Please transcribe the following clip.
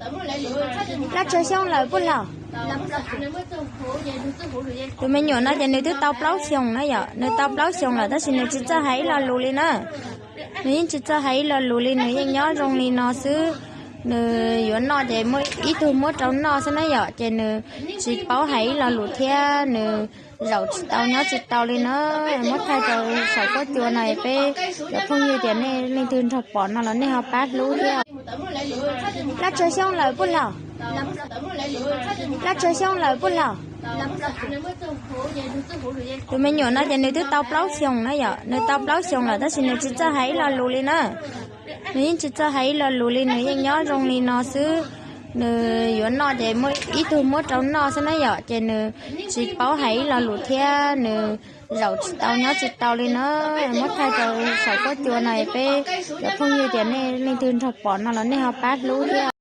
Laj tsawg xyoo lawm puj laug? Tus me nyuam no ces nws twb tau plaub xyoos na yom, nws tau plaub xyoos lawm tab sis nws tsis txawj hais ib lo lus li na. Nws yeej tsis txawj hais ib lo lus li, nws yeej nyob zoo li no xwb. Nws yuav noj ces muaj ib tug muab rau noj xwb na yom, ces nws tsis paub hais ib lo lus thiab, nws zaum tsis tau nyob tsis tau li na. Muab thaij rau saum huab cua no peb cov phooj ywg tias nej leej twg nrog pom no los nej ho pab hlub thiab. Laj tsawg xyoo lawm puj laug? Laj tsawg xyoo lawm puj laug? Tus me nyuam no ces nws twb tau plaub xyoos na yom, nws tau plaub xyoos lawm tab sis nws tsis txawj hais ib lo lus li na. Nws yeej tsis txawj hais ib lo lus li, nws yeej nyob zoo li no xwb. Nws yuav noj ces muaj ib tug muab rau noj xwb na yom, ces nws tsis paub hais ib lo lus thiab, nws zaum tsis tau nyob tsis tau li na. Muab thaij rau saum huab cua no peb cov phooj ywg tias nej leej twg nrog pom no los nej ho pab hlub thiab.